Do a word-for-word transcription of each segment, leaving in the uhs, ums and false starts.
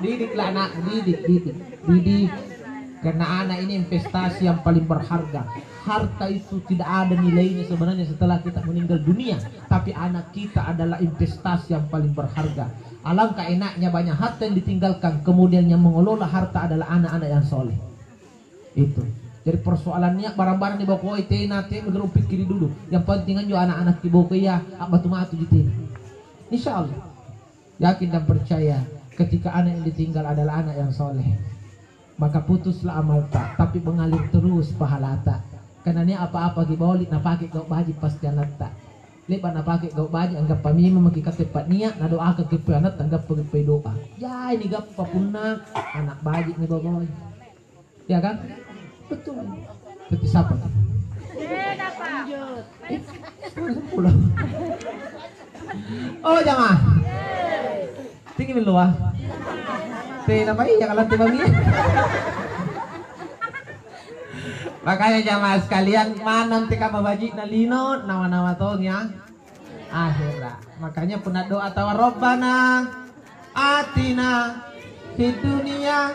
Didiklah anak, didik, didik, didik. Karena anak ini investasi yang paling berharga. Harta itu tidak ada nilainya sebenarnya setelah kita meninggal dunia, tapi anak kita adalah investasi yang paling berharga. Alangkah enaknya banyak harta yang ditinggalkan, kemudian yang mengelola harta adalah anak-anak yang soleh. Itu. Jadi persoalannya barang-barang nibokoi tena, tena gerung pikkiri dulu. Yang penting anjo anak-anak kibokoi ya, abbatu matu ji tena. Insya Allah. Yakin dan percaya, ketika anak yang ditinggal adalah anak yang soleh, maka putuslah amalta, tapi mengalir terus pahalata. Karena nia apa-apa kiboli napake gau baji pasti anatta. Le'ba napake gau baji, anggappa memang maki katte pa'nia, nadoakang keppai anatta, anggappa keppai doa. Jai nigappa punna anak baji nibokoi. Ya kan? Betul. Berarti siapa tuh? Eh, sepuluh, sepuluh. Oh, jamaah. Tinggi meloa. Tena apa iya kalau tiba. Makanya jamaah sekalian, manang teka mabaji'na lino, nawa-nawa tong ya. Ahera. Makanya punna doa taua, "Rabbana atina fid dunya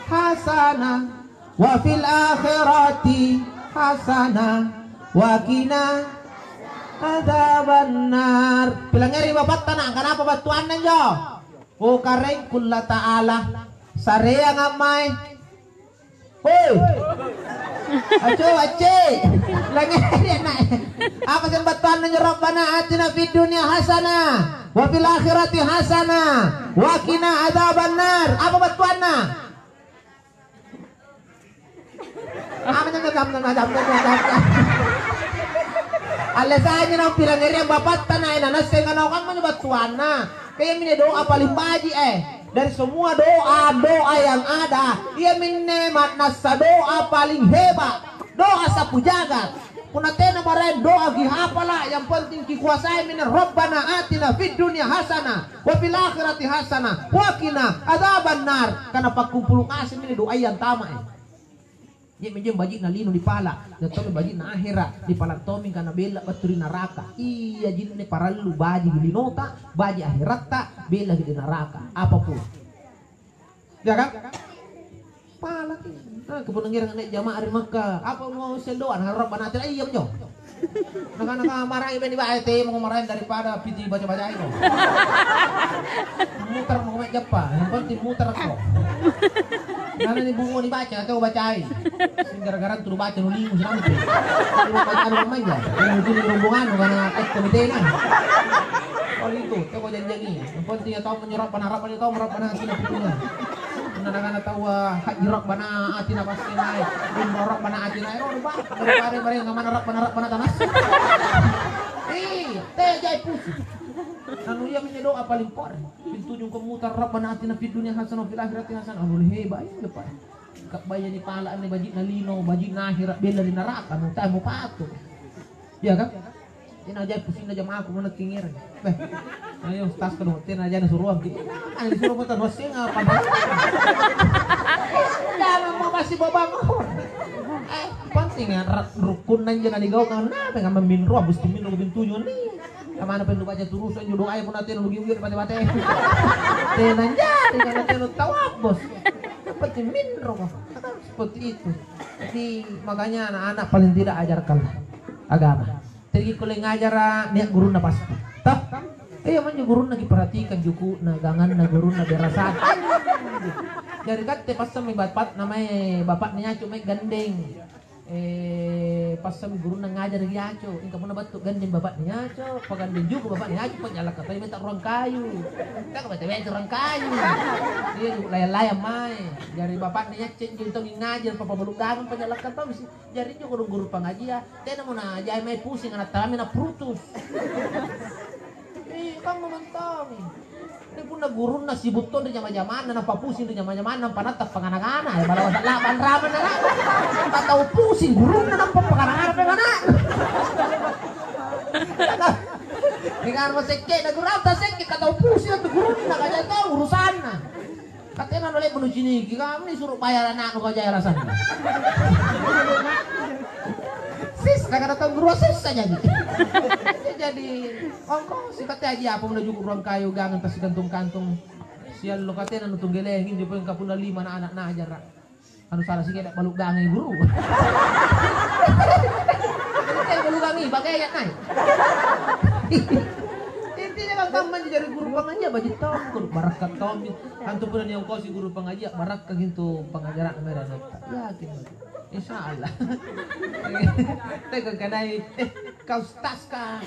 hasanah wa fil akhirati hasanah wa qina adzabannar." Pilangngeri bapatta na, angkanapa battuanna injo? Oh, Karaengku Allata'ala, sareanga mae. Hoi. Aco, acce. Langngeri ana'. Apa seng battuanna injo, "Rabbana atina fid dunya hasanah wa fil akhirati hasanah wa qina adzabannar"? Apa battuanna? Apa nyanyi jam, jam, jam, jam, jam, jam? Alle saja nang pilangngeriang bapatta na, eh, nanasseng naung kamma anjo battuanna. Kayaminne doa paling baji, eh. Dari semua doa-doa yang ada, iaminne ma'nassa doa paling hebat. Doa sapu jagat. Punna tena maraeng doa kihapala, yang penting kikuasai minne, "Rabbana atina fid dunya hasanah wa fil akhirati hasanah wa qina adzabannar." Karena pakkumpulu ngaseng minne doaya antama, eh. Je'mi-je'mi baji'na lino nipala, dan tommi baji'na ahera, nipala tommi kana bella battu ri naraka. Iya jinne parallu baji linota, baji aheratta, bella ri naraka. Apapun. Ya kan? Palaki. Nah, kepunangngerang nek jamaah ri Makkah. Apa mau sendoan harap banati iya, Bro. Nakana-kana maraeng bene bae, temako maraeng daripada piti baca-bacaiko. Mutermo mae jappa, yang penting muterko. Nana ni bungo nibaca, tau bacai. Sing gara-gara tu baca nulingu sinampe. Lu baca anu manja, yang ujung rombongan, karena eh, komitena. Kalau itu, teko janjangi. Yang penting ya tau menyerap, panarap, ya tau merap, panarap, sini punya. Nana-nana tau, ah, haji rap bana, ati na pasti naik. Umroh rap bana, ati naik. Oh, lupa. Daripada mereka ngamana rap, panarap, panarap, tanah. Iya, teh jai pusing. Anu iya minne doa paling pore. Pintu jungkang mutar, "Rabbana atina fid dunya hasanah wa fil akhirati hasanah." Anu hebat iya, Pak. Kabbaya nipala anne baji'na lino, baji'na ahera, bella ri naraka, anu tae mupatu. Iya kan? Tena jai pusingna jamaahku manna kingere. Beh. Ayo tas kedong, tena jai nasuroangki. Anu disuroang putar wassenga apa? Jangan mau kasih babang. Eh, penting ya, ra-, rukunna injo nanigaukang, napa ngamma minroa, musti minro pintu joni. Kamana pentu baca terus, anjo doaya punna tena nugi-ugi ri bate-bate. Tena jari, karena tena tawaf, Bos. Yang penting minro, Bos. Kan seperti itu. Jadi, makanya anak-anak paling tidak ajarkanlah agama. Jadi, kulle ngajara, nia' gurunna pasti. Toh? Iya, manjo gurunna kiperhatikan juku'na, ganganna gurunna berasaan. Jari katte passammi bapak namae, bapakna Yacu mae gandeng. Eh, passammi gurunna ngajara Yacu. Ingka punna battu gandeng bapakna Yacu, pagandeng juku' bapakna Yacu, panyalakkang tau meta ruang kayu. Taka bete-bete ruang kayu. Iya, juku' layang-layang mae. Jari bapakna Yacu injo tau ngajar, papabalu gangang, panyalakkang tau misi. Jari injo kodong guru pangajia, tenamo najai mae pusing, ana' tamami naprutus. Ih, kamma mantangi. Ri punna gurunna sibutton ri jama-jamanna, nampa pusing ri jama-jamanna, nampa natta pangana-ngana, eh, bala wasa la'bang rameng na la'bang. Nampa tau pusing gurunna, nampa pangana-ngana pengana. Ri kamma sekke'na gurunta sekke, ka tau pusing antu gurunna, kaja tau urusanna. Katena nale'ba nuciniki, kami suro bayar anaknu kau jaya alasanna. Sis, kagak datang guru sis saja nih. Jadi, ongko, si kata aja apa mau juku ruang kayu, gangan tas gantung-gantung. Siallo katena nutunggeleangi injo pole kapunna lima na ana' najara. Anu sala sikeda balu gangi guru. Tena balu gangi, bagaya nai. Intinya kan kamma anjo jari guru pangajian baji' tommi, guru barakka' tommi. Antu punna niongkosi guru pangajian, barakka' gitu pangajaranna mae ri anakta. Yakin maki. Insya Allah. Teko kanai, eh, kau staska.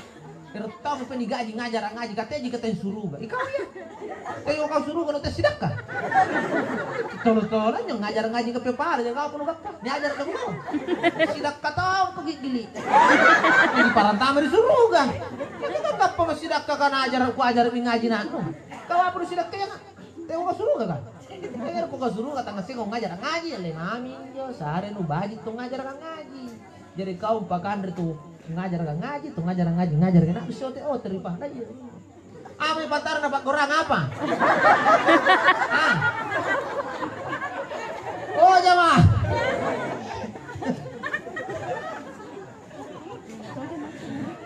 Ero' tau pe nigaji ngajara ngaji, kateji kateng suruga. Ikau iya. Teko kau suruga, no tau sidakka. Tolo-tolo nyo ngajara ngaji kape pala, jangan kau penuh gappa. Niajara kamu kau. Sidakka tau kau gigili. Ini parantama di suruga. Ini kan gappa masih sidakka kan ajara ku ajara mi ngaji nanu. Kau apa nu sidakka ya, Kak? Teko kau suruga, Kak? Teko kau suruga, tangnga sengko ngajara ngaji, alle mami injo, sare nu baji' tu ngajara ngaji. Jari kau pakanre tu ngajara ngaji, tu ngajara ngaji, ngajara ngaji, na bisa ote-ote ri pahadaya. Apa patarna pa'gorang apa? Ah. Oh, jamaah.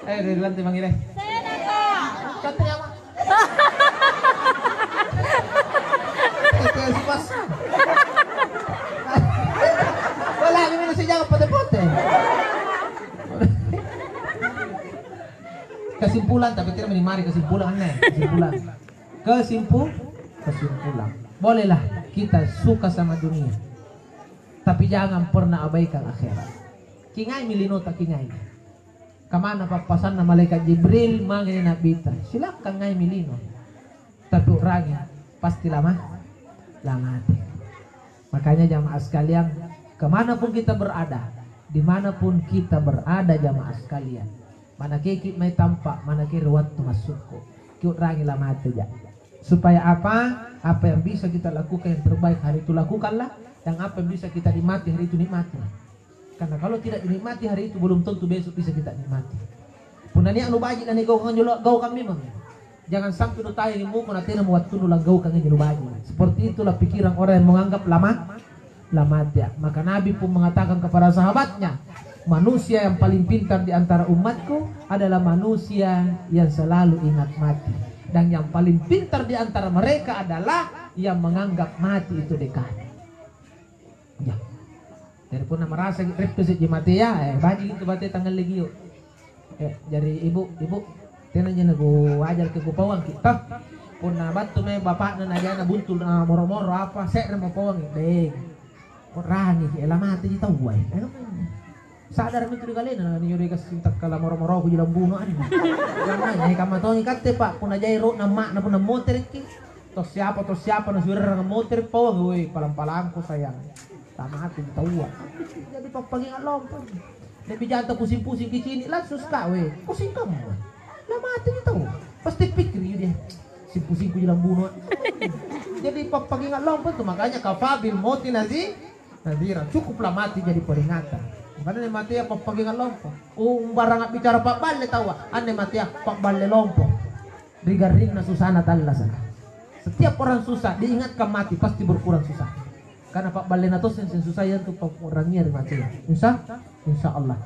Eh, dari lantai mangi deh. Tenaka. Katanya si Pas. Wala, ini masih jauh pote-pote. Kesimpulan, tapi tidak mari kesimpulan aneh. Kesimpulan. Kesimpu-, kesimpulan. Bolehlah kita suka sama dunia. Tapi jangan pernah abaikan akhirat. Kingaimi linota, kingai. Kamana pappasanna malaeka' Jibril mange ri Nabita, "Silakkang ngaimi lino, tapi u'rangi, pasti lama-, lamate." Makanya jamaah sekalian, kemanapun kita berada, dimanapun kita berada jamaah sekalian, manakeki mai tampa', manakere wattu massukku, kiu'rangi lamateja. Supaya apa? Apa yang bisa kita lakukan yang terbaik hari itu lakukanlah, dan apa yang bisa kita nikmati hari itu nikmati. Karena kalau tidak dinikmati hari itu, belum tentu besok bisa kita nikmati. Punna nia' nubaji' nanigaukang anjo, gaukang memang. Jangan sampai nutayangi muko natenamo wattunnu langgaukang anjo nubaji'. Seperti itulah pikiran orang yang menganggap lama, lamate. Maka Nabi pun mengatakan kepada sahabatnya, "Manusia yang paling pintar di antara umatku adalah manusia yang selalu ingat mati. Dan yang paling pintar di antara mereka adalah yang menganggap mati itu dekat." Ya. Jari punna marasaki reppe se'ji matea, eh, baji' itu matea tangngalleki io'. Eh, jari ibu, ibu, tenanjo nakuajarki kupauangki, toh. Punna battu mae bapa'na najana buntu na moro-moro apa, se're mapauangi, deng. Kok rangiki, eh, lamateji taua, eh. Sadara mintu ri kalena, na nio ri gassing takkala moro-moroku ji lambuno anne. Kamma, eh, kamma tongi katte, Pak, punna jai ro'na amma'na punna moterekki. To siapa, to siapa nasuerrang motere' pauang, woi, palang-palangko sayang. Tamate taua. Jadi pappaginga lompo. Nek bijanta pusing-pusing kicini, langsung ska, weh. Pusing kamma. Lamate tau. Pasti pikir dia. Si pusingku jalan bunuh. Jadi pappaginga lompo tu, makanya kafa bil mauti nazi-, nazira. Cukuplah mati jadi peringatan. Makanya nek matea pappaginga lompo. Oh, umbarang bicara pa'balle taua. Anne matea pa'balle lompo. Ri garrinna susana tallasa. Setiap orang susah diingatkan mati, pasti berkurang susah. Karena pa'ballena tosseng seng susah, iantu pa'rangia ri matea. Insya, insya Allah.